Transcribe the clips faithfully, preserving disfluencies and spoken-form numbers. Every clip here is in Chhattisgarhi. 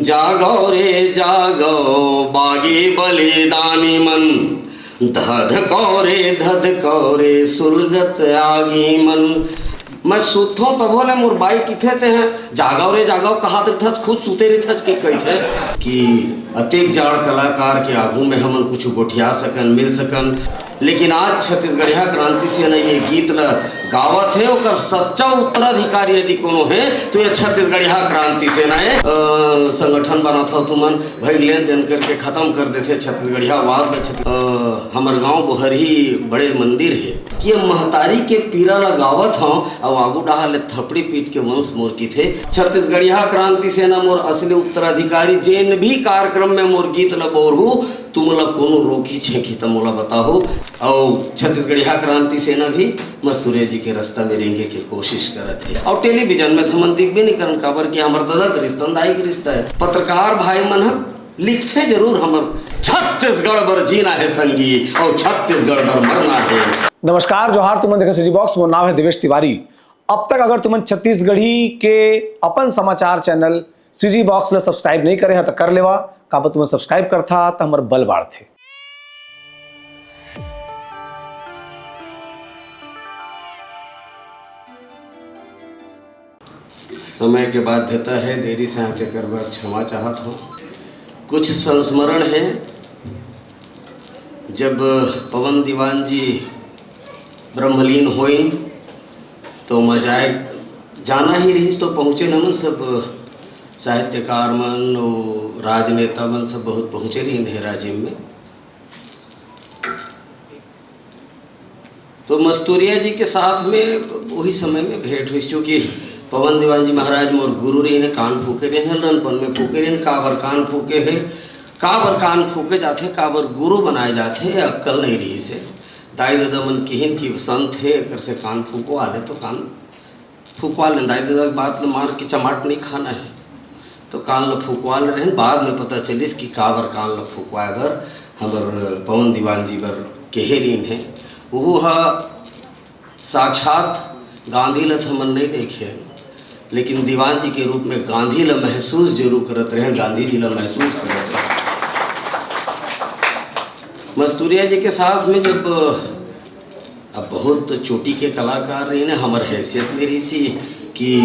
जागो रे जागो, बागी बलिदानी मन, धधको रे धधको रे, सुलगत आगी मन। मैं सुतथों तभो ले मोर बाई किथे ते हैं, "जागो रे जागो," कहात रिथस, खुद सुते रिथस कि कहिथे कि अतेक जाड़ कलाकार के आगू में हमन कुछ गोठिया सकन, मिल सकन। लेकिन आज छत्तीसगढ़िया क्रांति सेना ये गीत ल गावत हे, ओकर सच्चा उत्तराधिकारी यदि कोनो हे, तो ये छत्तीसगढ़िया क्रांति सेना हे। अ, संगठन बनात हव तुमन, भाई लेन देन करके खत्म कर देथे छत्तीसगढ़िया वाद ल। छत्ती-, अ, हमर गांव बोहरही बड़े मंदिर हे कि ये महतारी के पीरा ल गावत हव, अउ आगू डहार ले थपड़ी पीट के वंश मोर किथे। छत्तीसगढ़िया क्रांति सेना मोर असली उत्तराधिकारी, जेन भी कार्यक्रम में मोर गीत ल बोरहू, तुमला कोनो रोकी छेंकी त मोला बताहू। अउ छत्तीसगढ़िया क्रांति सेना भी मस्तुरिया जी के रास्ता में रेंगे के कोशिश करत हे। अउ टेलीविजन में तो हमन दिखबे नहीं करन, काबर कि हमर ददा के रिश्ता, दाई के रिश्ता है। पत्रकार भाई मन ह लिखथे जरूर हमर, "छत्तीसगढ़ बर जीना है संगी, अउ छत्तीसगढ़ बर मरना है।" नमस्कार, जोहार, तुमन देखत CG Box, मोर नाम है देवेश तिवारी। अब तक अगर तुमन छत्तीसगढ़ी के अपन समाचार चैनल CG Box ल सब्सक्राइब नहीं करे ह, त कर लेवा। काबर तुमन सब्सक्राइब करथा, त हमर बल बाढ़थे। समय के बाध्यता है, देरी से आके कर बर क्षमा चाहत हूँ। कुछ संस्मरण है, जब पवन दीवान जी ब्रह्मलीन होइन, तो मैं जाए, जाना ही रहिस, तो पहुँचे नमन सब साहित्यकार मन, वो राजनेता मन सब बहुत पहुँचे रहिन हे राजिम में। तो मस्तूरिया जी के साथ में वही समय में भेंट हुई, चूँकि पवन दीवान जी महाराज मोर गुरु रहिन हे, कान फूके रहिन हे, लड़नपन में फूके रहिन, काबर कान फूके हे, काबर कान फूके जाथे, काबर गुरु बनाए जाथे, ये अक्कल नहीं रहिस हे। दाई ददा मन किहिन कि संत हे, एकर से कान फूकवा ले, तो कान फूकवा ले। दाई ददा के बात ल मार के चमाट नहीं खाना है, तो कान ल फूकवा ले रहेन। बाद में पता चलिस कि काबर कान ल फूकवाए बर हमर पवन दीवान जी बर केहे रहिन हे। वो ह साक्षात गांधी ल तो हमन नहीं देखे, लेकिन दीवान जी के रूप में गांधी ल महसूस जरूर करत रहेन, गांधी जी ल महसूस करत रहेन। मस्तूरिया जी के साथ में जब, अब बहुत चोटी के कलाकार रहिन हे, हमर हैसियत नहीं रहिस हे कि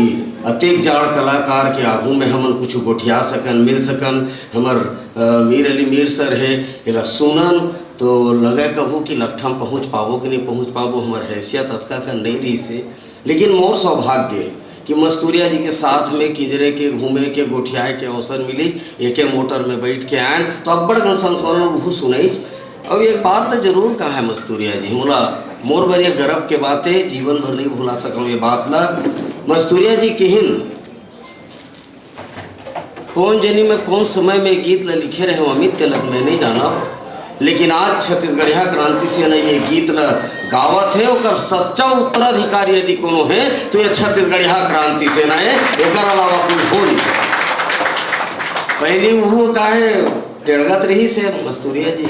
अतेक जाड़ कलाकार के आगू में हमन कुछ गोठिया सकन, मिल सकन। हमर, अ, मीर अली मीर सर हे, एला सुनन तो लगे कभू कि लट्ठम पहुँच पाबो कि नहीं पहुँच पाबो, हमर हैसियत अतका कन नहीं रहिस हे। लेकिन मोर सौभाग्य हे कि मस्तूरिया जी के साथ में किंजरे के, घूमे के, गोठियाए के अवसर मिलिस। एके मोटर में बैठ के आयन, तो अब्बड़ कन संस्मरण उहू सुनाइस। अउ एक बात ल जरूर कहा है मस्तूरिया जी, मोला, मोर बर ये गर्व के बात हे, जीवन भर नहीं भुला सकंव ये बात ल। मस्तूरिया जी किहिन, "कोन जनी में कोन समय में गीत ल लिखे रहे हो अमित, तेला त मैं नहीं जानव, लेकिन आज छत्तीसगढ़िया क्रांति सेना ये गीत ल गावत हे, ओकर सच्चा उत्तराधिकारी यदि कोनो हे, तो ये छत्तीसगढ़िया क्रांति सेना हे, एकर अलावा कोई हो नहीं सकता।" पहली उहू काहे टेड़गत रहिस हे मस्तूरिया जी,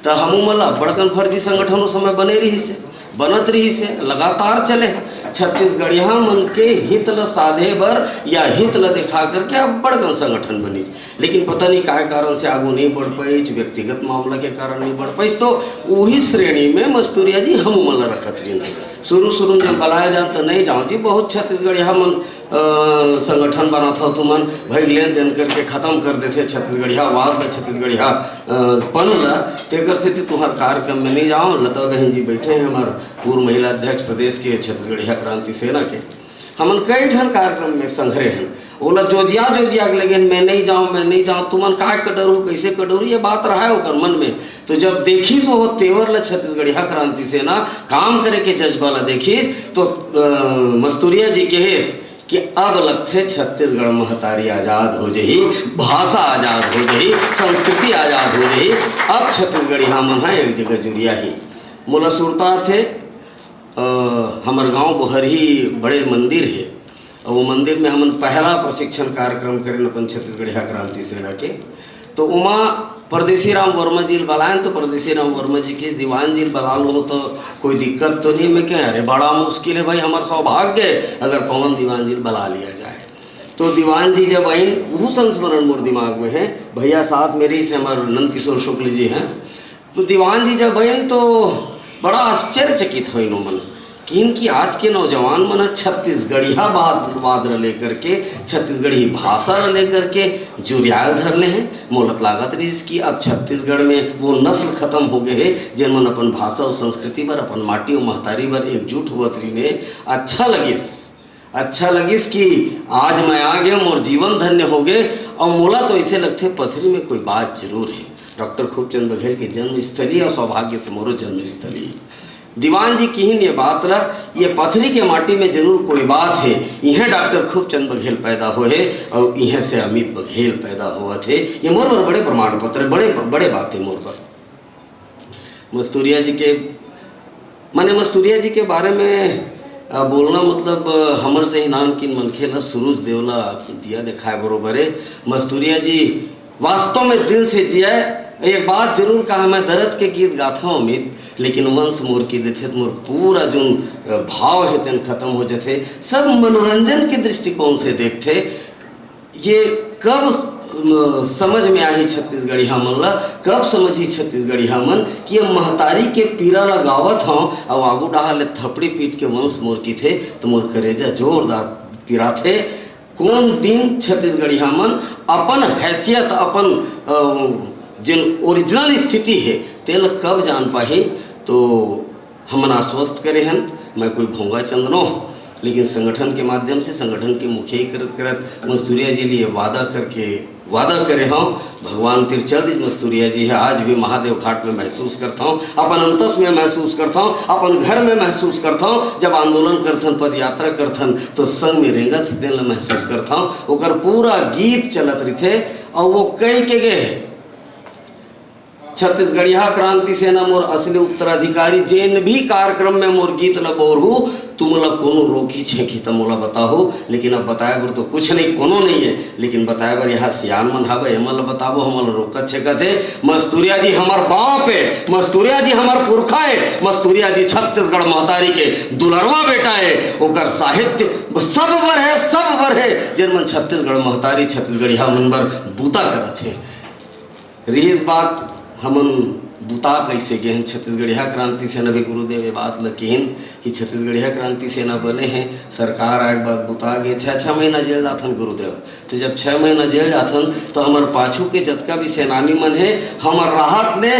त हमू मन ला बड़कन फर्जी संगठन ओ समय बने रहिस हे, बनत रहिस हे, लगातार चले। छत्तीसगढ़िया मन के हित ल साधे बर या हित ल दिखा करके अब्बड़ कन संगठन बनिस, लेकिन पता नहीं काय कारण से आगू नहीं बढ़ पाइस, व्यक्तिगत मामला के कारण नहीं बढ़ पाइस। तो उही श्रेणी में मस्तूरिया जी हमू मन ला रखत रहिन। शुरू शुरू में जब बलाए जान त नहीं जाओ जी, बहुत छत्तीसगढ़िया मन अ, संगठन बनात हव तुमन, भाई लेन देन करके खत्म कर देथे छत्तीसगढ़िया वाद ल, छत्तीसगढ़िया, अ, पन ल, तेकर सेती तुहर कार्यक्रम में नहीं जाओ। लता बहन जी बैठे हैं, हमार पूर्व महिला अध्यक्ष प्रदेश के छत्तीसगढ़िया क्रांति सेना के। हमन कई ठन कार्यक्रम में संघरे हन, ओला जोजिया जोजिया के लेकिन मैं नहीं जाऊँ, मैं नहीं जाऊँ, तुमन काय कर डरू, कैसे कर डरू, ये बात रहा है ओकर मन में। तो जब देखिस वो तेवर ल छत्तीसगढ़िया क्रांति सेना काम करे के जज्बा ल देखिस, तो, अ, मस्तूरिया जी कहेस, कि अब लगथे छत्तीसगढ़ महतारी आजाद हो जही, भाषा आजाद हो जही, संस्कृति आजाद हो जही। अब छत्तीसगढ़िया मन ह एक जगह जुरिया ही। मोला सुरता आथे, अ, हमर गांव बोहरही बड़े मंदिर हे, अउ वो मंदिर में हमन पहला प्रशिक्षण कार्यक्रम करेन अपन छत्तीसगढ़िया क्रांति सेना के। तो ओमा परदेसी राम वर्मा जी ल बलायन, तो परदेसी राम वर्मा जी कहिस, "दीवान जी ल बला लो तो कोई दिक्कत तो नहीं?" मैं कहे, "अरे बड़ा मुश्किल है भाई, हमार सौभाग्य है अगर पवन दीवान जी ल बला लिया जाए।" तो दीवान जी जब आइन, वो संस्मरण मोर दिमाग में है, भैया साथ में रहिस हे हमर नंद किशोर शुक्ल जी हैं। तो दीवान जी जब आइन तो बड़ा आश्चर्यचकित होइन ओमन, किहिन कि आज के नौजवान मन ह छत्तीसगढ़िया बात, बात ल लेकर के, छत्तीसगढ़ी भाषा ल लेकर के जुरियाल धरने हैं। मोला त लागत रहिस कि अब छत्तीसगढ़ में वो नस्ल खत्म हो गए हे, जेन मन अपन भाषा अउ संस्कृति बर, अपन माटी अउ महतारी बर एकजुट होवत रहिन हे। अच्छा लगिस, अच्छा लगिस कि आज मैं आ गया, मोर जीवन धन्य हो गए। अउ मोला तो ऐसे लगथे पथरी में कोई बात जरूर है। डॉक्टर खूबचंद बघेल के जन्मस्थली अउ सौभाग्य से मोरो जन्मस्थली। दीवान जी किहिन ये बात ला, ये पथरी के माटी में जरूर कोई बात है। इहें डॉक्टर खूबचंद बघेल पैदा होए हे अउ इहें से अमित बघेल पैदा होवत हे। ये मोर बर बड़े प्रमाण पत्र, बड़े, बड़े बात है मोर बर। मस्तूरिया जी के, माने मस्तूरिया जी के बारे में, अ, बोलना मतलब, अ, हमर से ही नानकिन मनखे ला, सूरज देव ला दिया देखाए बरोबर हे। मस्तूरिया जी वास्तव में दिल से जिए। एक बात जरूर कहा, मैं दर्द के गीत गाथंव अमित, लेकिन वंश मोर की देथे त मोर पूरा जोन, अ, भाव हे तेन खत्म हो जथे। सब मनोरंजन के दृष्टिकोण से देखथे। ये कब, अम, समझ में आही छत्तीसगढ़िया मन ला, कब समझही छत्तीसगढ़िया मन कि ये महतारी के पीरा ला गावत हंव, अउ आगू डहार ले थपड़ी पीट के वंश मोर किथे, त मोर करेजा जोरदार पिराथे। कोन दिन छत्तीसगढ़िया मन अपन हैसियत, अपन, अ, जिन ओरिजिनल स्थिति हे, तेला कब जान पाही? तो हमन आश्वस्त करे हन, मैं कोई भोंगा चंद नो, लेकिन संगठन के माध्यम से, संगठन के मुखियाई करत करत मस्तूरिया जी लिए वादा करके, वादा करे हंव, भगवान तीर चल दीज मस्तूरिया जी हे। आज भी महादेव घाट में महसूस करथंव, अपन अंतस में महसूस करथंव, अपन घर में महसूस करथंव। जब आंदोलन करथन, पद यात्रा करथन, तो संग में रेंगत तेन ला महसूस करथंव। ओकर पूरा गीत चलत रहिथे, अउ वो कह के गए हे, छत्तीसगढ़िया क्रांति सेना मोर असली उत्तराधिकारी, जेन भी कार्यक्रम में मोर गीत ल बउरहू, तुमन ल कोनो रोकी छेंकी त मोला बताहू, लेकिन अब बताए बर तो कुछ नहीं, कोनो नहीं है, लेकिन बताए बर यहाँ सियान मन हवे, एमन ल बताबो, हमन ल रोकत छेंकत हे। मस्तूरिया जी हमर बाप हे, मस्तूरिया जी हमर पुरखा हे, मस्तूरिया जी छत्तीसगढ़ महतारी के दुलरवा बेटा हे, ओकर साहित्य सब बर हे, सब बर हे, जेन मन छत्तीसगढ़ महतारी, छत्तीसगढ़िया मन बर बूता करत हे। रिहिस बात, हमन बुता कइसे गे हन। छत्तीसगढ़िया क्रांति सेना भी गुरुदेव ये बात ल किहिन कि छत्तीसगढ़िया क्रांति सेना बने हे, सरकार आए के बाद बुता गे, छः छः महीना जेल जाथन गुरुदेव। तो जब छः महीना जेल जाथन, तो हमर पाछू के जतका भी सेनानी मन हे, हमर राहत ले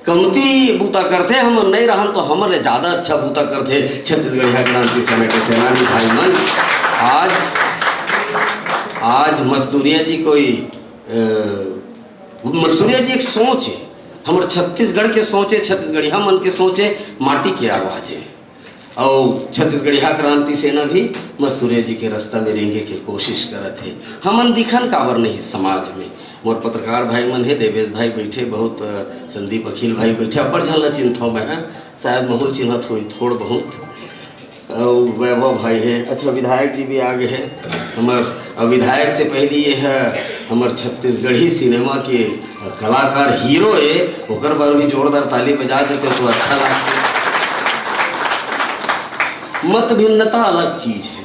कमती बुता करथे, हमर नहीं रहन तो हमर ले ज़्यादा अच्छा बुता करथे छत्तीसगढ़िया क्रांति सेना के सेनानी भाई मन। आज, आज मस्तूरिया जी कोई, अ, मस्तूरिया जी एक सोच हे, हमर छत्तीसगढ़ के सोच हे, छत्तीसगढ़िया मन के सोच हे, माटी के आवाज हे। अउ छत्तीसगढ़िया क्रांति सेना भी मस्तूरिया जी के रास्ता में रेंगे के कोशिश करत हे। हमन दिखन काबर नहीं समाज में? मोर पत्रकार भाई मन हे, देवेश भाई बैठे, बहुत, अ, संदीप अखिल भाई बैठे, अब्बड़ झन ला चिन्हथंव मैं, हाँ, शायद महू ल चिन्हत होही थोड़ बहुत। अउ वैभव भाई हे, अच्छा विधायक जी भी आ गए हे। हमर, अउ विधायक से पहली ये हे हमर छत्तीसगढ़ी सिनेमा के कलाकार हीरो हे, ओकर बर भी जोरदार ताली बजा देते तो अच्छा लगता। मत भिन्नता अलग चीज हे।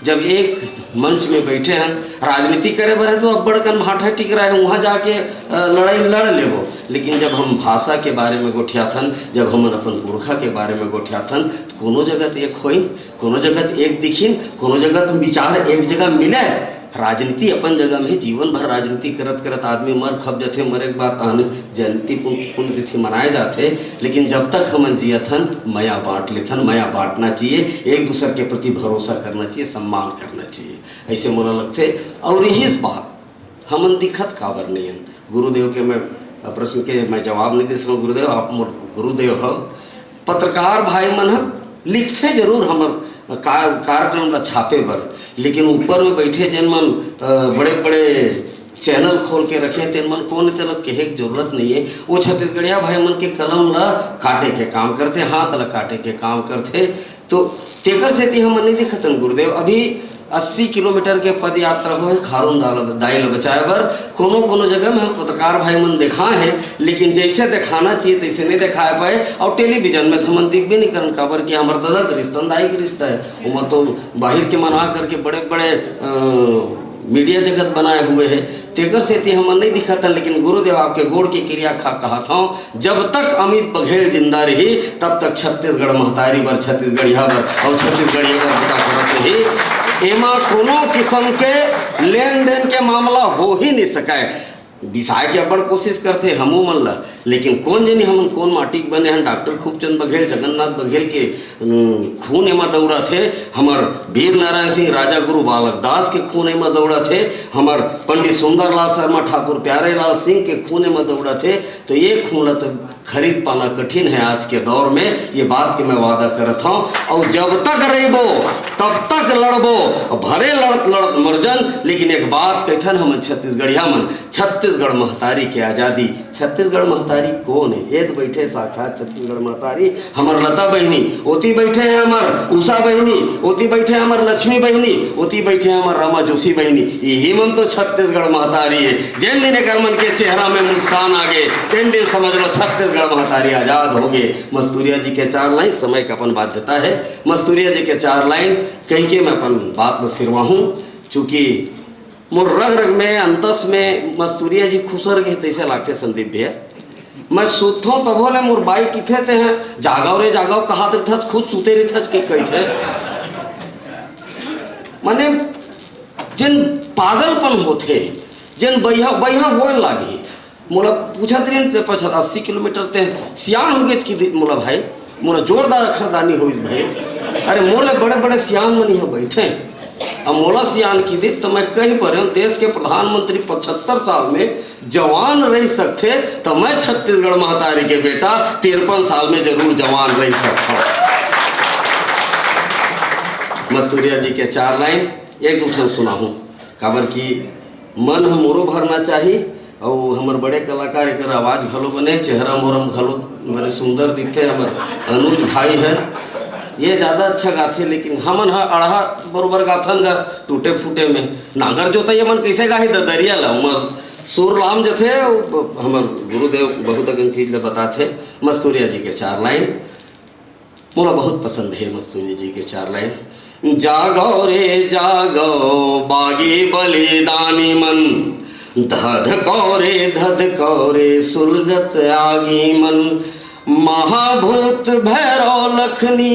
जब एक मंच में बैठे हन, राजनीति करे बर हे तो अब्बड़ कन भाठा टिकरा हे, वहाँ जाके, अ, लड़ाई लड़ लेबो। लेकिन जब हम भाषा के बारे में गोठियाथन, जब हमन अपन पुरखा के बारे में गोठियाथन, त कोनो जगह त एक होइन, कोनो जगह त एक दिखिन, कोनो जगह त विचार एक जगह मिले। राजनीति अपन जगह में हे, जीवन भर राजनीति करत करत आदमी मर खप जथे, मरे के बाद तहन जयंती पुन-, पुण्यतिथि मनाए जाथे। लेकिन जब तक हमन जियत हन, मया बांट लेथन, मया बांटना चाहिए, एक दूसर के प्रति भरोसा करना चाहिए, सम्मान करना चाहिए, ऐसे मोला लगथे। और यही इस बात हमन दिखत काबर नहीं हन? गुरुदेव के मैं, प्रश्न के मैं जवाब नहीं दे सकूँ। गुरुदेव, आप मोर गुरुदेव हो। पत्रकार भाई मन ह लिखथे जरूर हमर का-, कार्यक्रम ला छापे बर, लेकिन ऊपर में बैठे जेन मन, अ, बड़े-बड़े चैनल खोल के रखे, तेन मन कोन, तेला कहे के जरूरत नहीं है। वो छत्तीसगढ़िया भाई मन के कलम ला काटे के काम करथे, हाथ ला काटे के काम करथे। तो तेकर सेती हमन नहीं दिखतन गुरुदेव। अभी अस्सी किलोमीटर के पद यात्रा होए खारून दाल-, दाई ल बचाए बर। कोनो कोनो जगह में हम पत्रकार भाई मन देखाए हैं, लेकिन जैसे देखाना चाहिए तैसे नहीं देखाए पाए। और टेलीविजन में तो हमन दिखबे नहीं करन, काबर कि हमर दादा के रिश्ता, दाई के रिश्ता है, ओमा तो बाहर के मन आ करके बड़े बड़े, अ, मीडिया जगत बनाए हुए हे, तेकर सेती हमन नहीं दिखत हन, लेकिन गुरुदेव आपके गोड़ के किरिया खा कहत हौं, जब तक अमित बघेल जिंदा रही, तब तक छत्तीसगढ़ महतारी बर, छत्तीसगढ़िया बर अउ छत्तीसगढ़िया बर बूता करत रही। एमा कोनो किसम के लेन देन के मामला हो ही नहीं सकय। बिसाए के अब्बड़ कोशिश करथे हमू मन ला, लेकिन कोन जनी हमन कोन माटी के बने हन। डॉक्टर खूबचंद बघेल, जगन्नाथ बघेल के, अम, खून एमा दौड़त हे, हमर वीर नारायण सिंह, राजा गुरु बालक दास के खून एमा दौड़त हे, हमर पंडित सुंदरलाल शर्मा, ठाकुर प्यारेलाल सिंह के खून एमा दौड़त हे। तो ये खून ला तो खरीद पाना कठिन है आज के दौर में, ये बात के मैं वादा करत हौं। अउ जब तक रहिबो, तब तक लड़बो, भले लड़त लड़त मर जन, लेकिन एक बात कहिथन हमन छत्तीसगढ़िया मन, छत्तीसगढ़ महतारी के आजादी। छत्तीसगढ़ महतारी कोन हे? ये तो बैठे साक्षात छत्तीसगढ़ महतारी, हमर लता बहिनी, ओती बैठे हैं हमर उषा बहिनी, ओती बैठे हैं हमर लक्ष्मी बहिनी, ओती बैठे हैं हमर रमा जोशी बहिनी। यही मन तो छत्तीसगढ़ महतारी हे। जेन दिन एकर मन के चेहरा में मुस्कान आ गे, तेन दिन समझ लो छत्तीसगढ़ महतारी आजाद हो गे। मस्तूरिया जी के चार लाइन, समय का अपन बाध्यता है, मस्तूरिया जी के चार लाइन कहिके मैं अपन बात ल सिरवाहूँ, चूँकि मोर रग रग में, अंतस में मस्तूरिया जी खुसर गे तइसे लागथे संदीप भैया। मैं सुतथों तभो ले मोर बाई किथे ते हैं, "जागव रे जागव," कहात रहिथस, खुद सुते रहिथस के कहिथे। माने जेन पागलपन होथे, जेन बइहा, बइहा होए लागही। मोला पूछत रहिन, "ते पछत अस्सी किलोमीटर ते सियान हो गेच कि दे-, मोला भाई, मोला जोरदार अखरदानी होइस भाई।" अरे मोर ले बड़े-बड़े सियान मन इहाँ बैठे। अब मोला सियान किदिस त मैं कहि परेंव, देश के प्रधानमंत्री पचहत्तर साल में जवान रहि सकथे, त मैं छत्तीसगढ़ महतारी के बेटा तिरपन साल में जरूर जवान रहि सकथंव। मस्तूरिया जी के चार लाइन एक दू ठन सुनाहूँ, काबर कि मन ह मोरो भरना चाही, अउ हमर बड़े कलाकार, एकर आवाज घलो बने, चेहरा मोरम घलो बड़े सुंदर दिखथे, हमर अनुज भाई है। ये ज्यादा अच्छा गाथे, लेकिन हमन ह अड़हा बरोबर गाथन गा, टूटे फूटे में। नांगर जोतइया मन कइसे गाही ददरिया ला, ओमर सुर लाम जथे, अउ ब-, हमर गुरुदेव बहुत अकन चीज ला बताथे। मस्तूरिया जी के चार लाइन मोला बहुत पसंद हे, मस्तूरी जी के चार लाइन। जागो रे जागो, बागी बलिदानी मन, धधको रे धधको रे सुलगत आगी मन। महाभूत भैरव लखनी,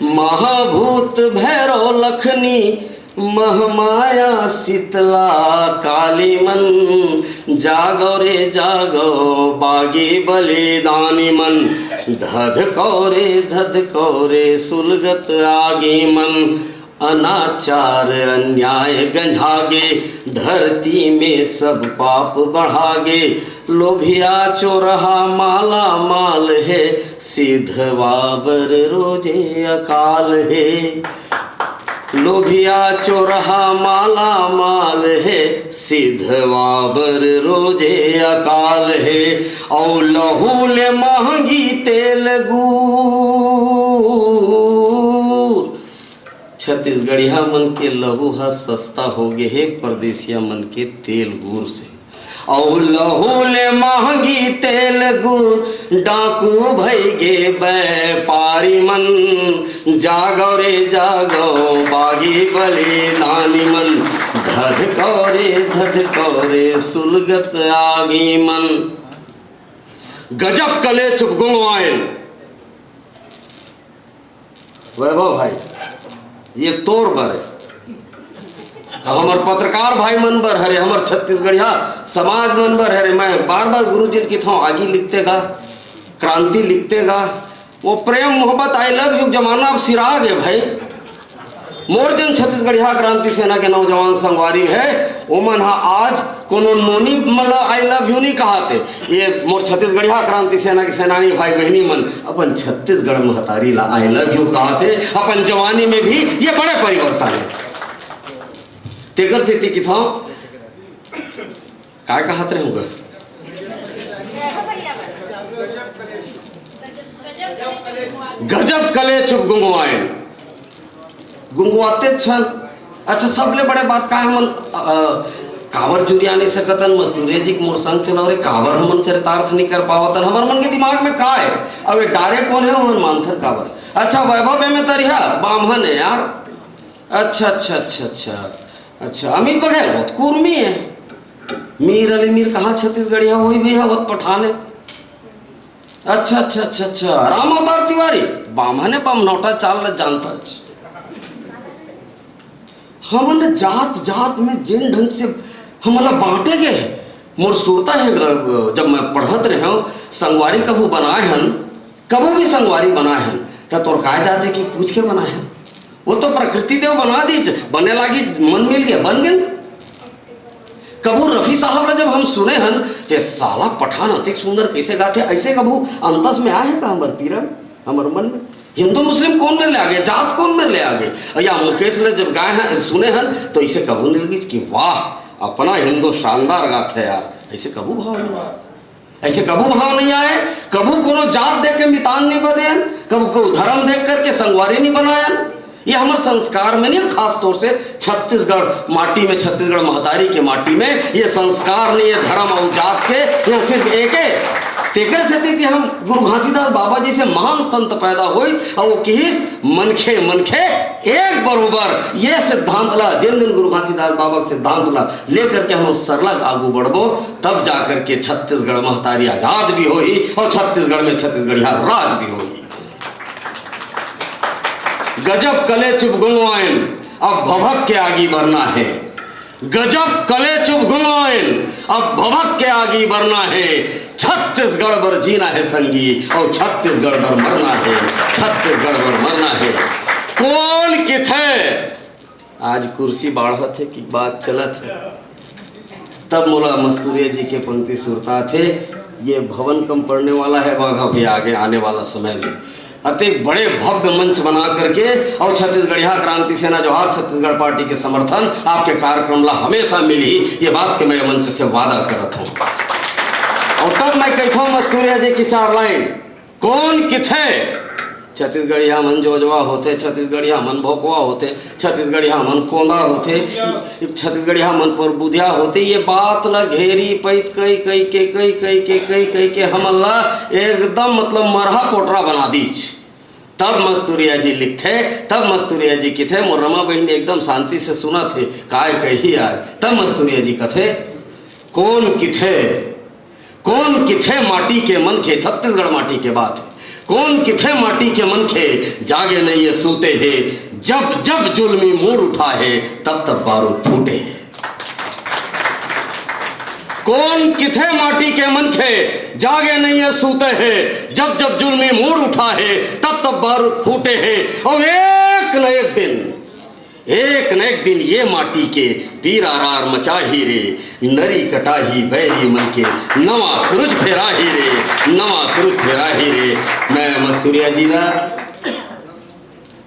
महाभूत भैरव लखनी, महमाया शीतला काली मन। जागो रे जागो, बागी बलिदानी मन, धधको रे धधको रे सुलगत आगी मन। अनाचार अन्याय गंजागे, धरती में सब पाप बढ़ागे। लोभिया चोरहा माला माल हे, सिधवा बर रोजे अकाल हे। लोभिया चोरहा माला माल हे, सिधवा बर रोजे अकाल हे। अउ लहू ले महंगी तेल गुर, छत्तीसगढ़िया मन के लहू ह सस्ता हो गे हे परदेसिया मन के तेल गुर से। अउ लहू ले महंगी तेल गुर, डाकू भई गे बैपारी मन। जागो रे जागो, बागी बलिदानी मन, धधको रे धधको रे सुलगत आगी मन। गजब कलेचुप गुंगवाइन। वैभव भाई, ये तोर बर हे, हमर पत्रकार भाई मन बर हरे, हमर छत्तीसगढ़िया समाज मन बर हरे। मैं बार बार गुरु जी ल किथौं, आगी लिखते गा, क्रांति लिखते गा, वो प्रेम मोहब्बत, आई लव यू जमाना अब सिरा गे भाई। मोर जन छत्तीसगढ़िया क्रांति सेना के नौजवान संगवारी हे, ओमन ह आज कोनो नोनी मन ल आई लव यू नहीं कहत हे। ये मोर छत्तीसगढ़िया क्रांति सेना के सेनानी भाई बहिनी मन अपन छत्तीसगढ़ महतारी ला आई लव यू कहत हे। अपन जवानी में भी ये बड़े परिवर्तन हे। तेकर सेती किथौं, काय कहत रहे होगा? गजब कलेचुप गुंगवाइन। गुंगवाते छन। अच्छा, सबले बड़े बात का हमन, अ, काबर जुरिया नहीं सकतन? मस्तूरे जी के मोर संग चलो रे, काबर हमन चरितार्थ नहीं कर पावतन? हमर मन के दिमाग में का हे? अब ये डारे कोन हे, हमन मानथन काबर? अच्छा, वैभव में तरिहा बाम्हन हे यार। अच्छा, अच्छा, अच्छा, अच्छा। अच्छा, अमित बघेल बहुत कुर्मी है। मीर अली मीर कहाँ छत्तीसगढ़िया, वही भी है, बहुत पठान है। अच्छा, अच्छा, अच्छा, अच्छा। राम अवतार तिवारी, बाम्हन है, बमनौटा चाल ल जानता है। हमन जात जात में जेन ढंग से हमन ला बांटे गए है, मोर सुरता है, जब मैं पढ़त रहे हूँ, संगवारी कभू बनाए हन, कभू भी संगवारी बनाए हन, त तोर काय जाते कि पूछ के बनाए हन? वो तो प्रकृति देव बना दीच, बने लागी, मन मिल गया, बन गए। कभू रफी साहब ला जब हम सुने हन, ते साला पठान अतेक सुंदर कैसे गाथे, ऐसे कभू अंतस में आए है का हमर पीरा में, हमर मन में? हिंदू मुस्लिम कौन मेर ले आगे, जात कौन मेर ले आगे? या मुकेश ने जब गाए हैं, सुने हन, तो इसे कभू नहीं लगी कि वाह, अपना हिंदू शानदार गाथे यार, ऐसे कभू भाव नहीं आए। ऐसे कभू भाव नहीं आए, कभू कोनो जात देख के मितान नहीं बदे हन, कभू को धर्म देख करके संगवारी नहीं बनाए हन। ये हमर संस्कार में नहीं, खास तौर से छत्तीसगढ़ माटी में, छत्तीसगढ़ महतारी के माटी में ये संस्कार नहीं है धर्म और जात के। यहाँ सिर्फ एक है, तेकर सेती कि हम गुरु घासीदास बाबा जैसे महान संत पैदा होई और वो किहिस, "मनखे मनखे एक बरोबर।" ये सिद्धांत ला, जिन दिन गुरु घासीदास बाबा के सिद्धांत ला लेकर के हम सरलग आगू बढ़बो, तब जाकर के छत्तीसगढ़ महतारी आजाद भी होही और छत्तीसगढ़ में छत्तीसगढ़िया राज भी होही। गजब कलेचुप गुंगवाइन, अब भभक के आगी बढ़ना है। गजब कलेचुप गुंगवाइन, अब भभक के आगी बढ़ना है। छत्तीसगढ़ बर जीना है संगी, और छत्तीसगढ़ बर मरना है, छत्तीसगढ़ बर मरना है। कौन किथे आज कुर्सी बाढ़त है कि बात चलत है, तब मोला मस्तूरिया जी के पंक्ति सुरता थे, "ये भवन कम पड़ने वाला है, बाघा भैया, आगे आने वाला समय में।" अतेक बड़े भव्य मंच बना करके और छत्तीसगढ़िया क्रांति सेना जोहार छत्तीसगढ़ पार्टी के समर्थन आपके कार्यक्रम ला हमेशा मिली, ये बात के मैं मंच से वादा करत हूँ। और तब मैं कहता हूँ मस्तूरिया जी की चार लाइन, कौन किथे? छत्तीसगढ़िया मन जोजवा होथे, छत्तीसगढ़िया मन भोकवा होथे, छत्तीसगढ़िया मन कोंदा होथे, छत्तीसगढ़िया मन पर बुधिया होथे। ये बात ला घेरी पैत कई कई के, कई कई के, कई कई के हमन ला एकदम, मतलब, मरहा पोटरा बना दीच। तब मस्तूरिया जी लिखथे, तब मस्तूरिया जी किथे, मोर रमा बहिनी एकदम शांति से सुनत हे, काय कही आय। तब मस्तूरिया जी कथे, कौन किथे, कौन किथे माटी के मनखे, छत्तीसगढ़ माटी के बात है, कौन किथे माटी के मनखे, जागे नहीं ये सूते हे, जब जब जुल्मी मूड उठा है, तब तब बारूद फूटे है। कौन किथे माटी के मनखे, जागे नहीं ये सूते हे, जब जब जुल्मी मूड उठा है, तब तब बारूद फूटे है। और एक न एक दिन, एक न एक दिन ये माटी के पीरा रार मचाही रे, नरी कटाही बैरी मन के नवा सुरुज फेराही रे, नवा सुरुज फेराही रे। मैं मस्तूरिया जी ला,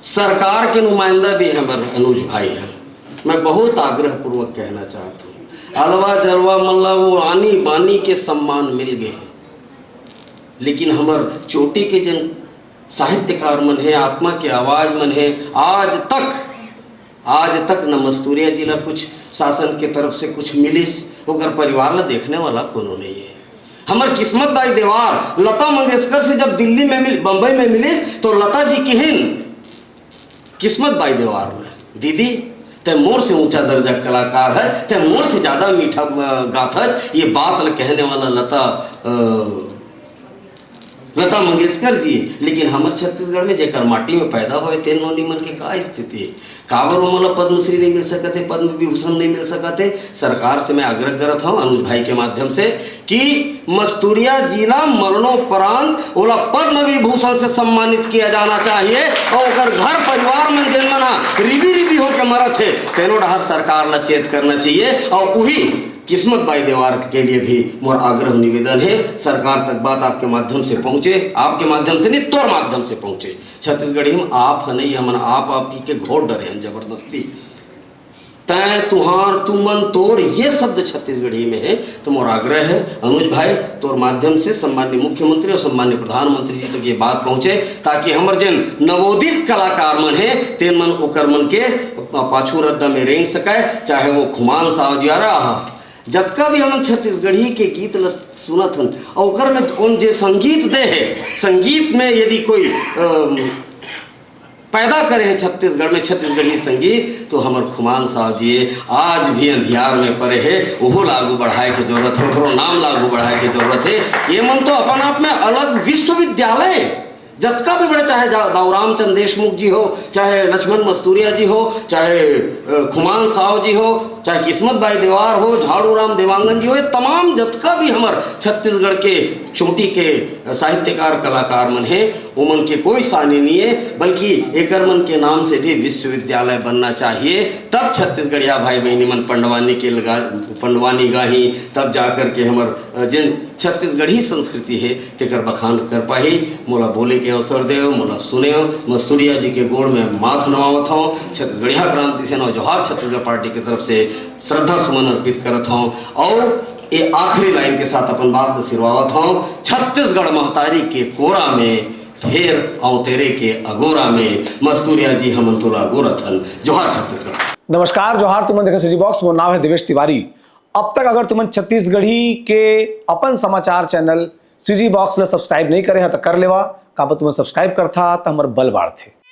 सरकार के नुमाइंदा भी हमर अनुज भाई है, मैं बहुत आग्रहपूर्वक कहना चाहता हूँ, अलवा जलवा मन ला वो आनी बानी के सम्मान मिल गए, लेकिन हमर चोटी के जन साहित्यकार मन हे, आत्मा के आवाज मन हे, आज तक, आज तक न मस्तूरिया जी ला कुछ शासन के तरफ से कुछ मिलिस, ओकर परिवार ला देखने वाला कोनो नहीं है। हमर किस्मत बाई देवार लता मंगेशकर से जब दिल्ली में मिल, बंबई में मिलिस, तो लता जी किहिन किस्मत बाई देवार ला, "दीदी, तै मोर से ऊंचा दर्जा कलाकार है, तै मोर से ज्यादा मीठा, अ, गाथच।" ये बात ला कहने वाला लता, अ, लता मंगेशकर जी, लेकिन हमर छत्तीसगढ़ में जेकर माटी में पैदा होए, तेन नोनी मन के का स्थिति हे? काबर ओमन ला पद्मश्री नहीं मिल सकत हे, पद्म विभूषण नहीं मिल सकत हे? सरकार से मैं आग्रह करत हूँ अनुज भाई के माध्यम से कि मस्तूरिया जी ला मरणोपरांत ओला पद्म विभूषण से सम्मानित किया जाना चाहिए और ओकर घर परिवार में जेन मन हा रिबी रिबी होके मरत हे, तेनो डहर सरकार ला चेत करना चाहिए और उही किस्मत बाई देवार के लिए भी मोर आग्रह निवेदन है, सरकार तक बात आपके माध्यम से पहुंचे, आपके माध्यम से नहीं, तोर माध्यम से पहुंचे। छत्तीसगढ़ी में आप ह नहीं, हमन आप आपकी के घोट डरे हैं जबरदस्ती। तैं, तुहार, तुमन, तोर, ये शब्द छत्तीसगढ़ी में है। तो मोर आग्रह है अनुज भाई, तोर माध्यम से सम्माननीय मुख्यमंत्री और सम्माननीय प्रधानमंत्री जी तक ये बात पहुंचे, ताकि हमर जेन नवोदित कलाकार मन है, तेन मन ओकर मन के पाछू रद्दा में रेंग सके, चाहे वो खुमान सावजियारा हा, जतका भी हमन छत्तीसगढ़ी के गीत ल सुनत हन, अउ ओकर में ओन जे संगीत दे हे, संगीत में यदि कोई, अम, पैदा करे हे छत्तीसगढ़ में छत्तीसगढ़ी संगीत, तो हमर खुमान साहब जी आज भी अंधियार में परे हे। ओहो ला आगू बढ़ाए के जरूरत हे, ओकरो नाम ला आगू बढ़ाए के जरूरत हे। ये मन तो अपन आप में अलग विश्वविद्यालय, जतका भी बड़े, चाहे दा-, दाऊराम चंद देशमुख जी हो, चाहे लक्ष्मण मस्तूरिया जी हो, चाहे अ, खुमान साहब जी हो, चाहे किस्मत बाई देवार हो, झाड़ू राम देवांगन जी हो, ये तमाम जतका भी हमर छत्तीसगढ़ के चोटी के साहित्यकार कलाकार मन हे, ओमन के कोई सानी नहीं है, बल्कि एकर मन के नाम से भी विश्वविद्यालय बनना चाहिए। तब छत्तीसगढ़िया भाई बहनी मन पंडवानी के लगा, पंडवानी गाही, तब जाकर के हमर, अ, जिन छत्तीसगढ़ी संस्कृति हे, तेकर बखान कर पाही। मोला बोले के अवसर देव, मोला सुनेव। मस्तूरिया जी के गोड़ में माथ नवावत हौं। छत्तीसगढ़िया क्रांति सेना जोहार छत्तीसगढ़ पार्टी के तरफ से श्रद्धा सुमन अर्पित करत हौं। और ये आखिरी लाइन के साथ अपन बात ल सिरवावत हौं। छत्तीसगढ़ महतारी के कोरा में, फेर अवतेरे के अगोरा में, मस्तूरिया जी हमन तोला अगोरत हन। जोहार छत्तीसगढ़। नमस्कार, जोहार, तुमन देखत CG Box, मोर नाम है देवेश तिवारी। अब तक अगर तुमन छत्तीसगढ़ी के अपन समाचार चैनल CG Box ला सब्सक्राइब नहीं करे हा, तो कर लेवा। काबर तुमन सब्सक्राइब करथा, तो हमर बल बाढ़थे।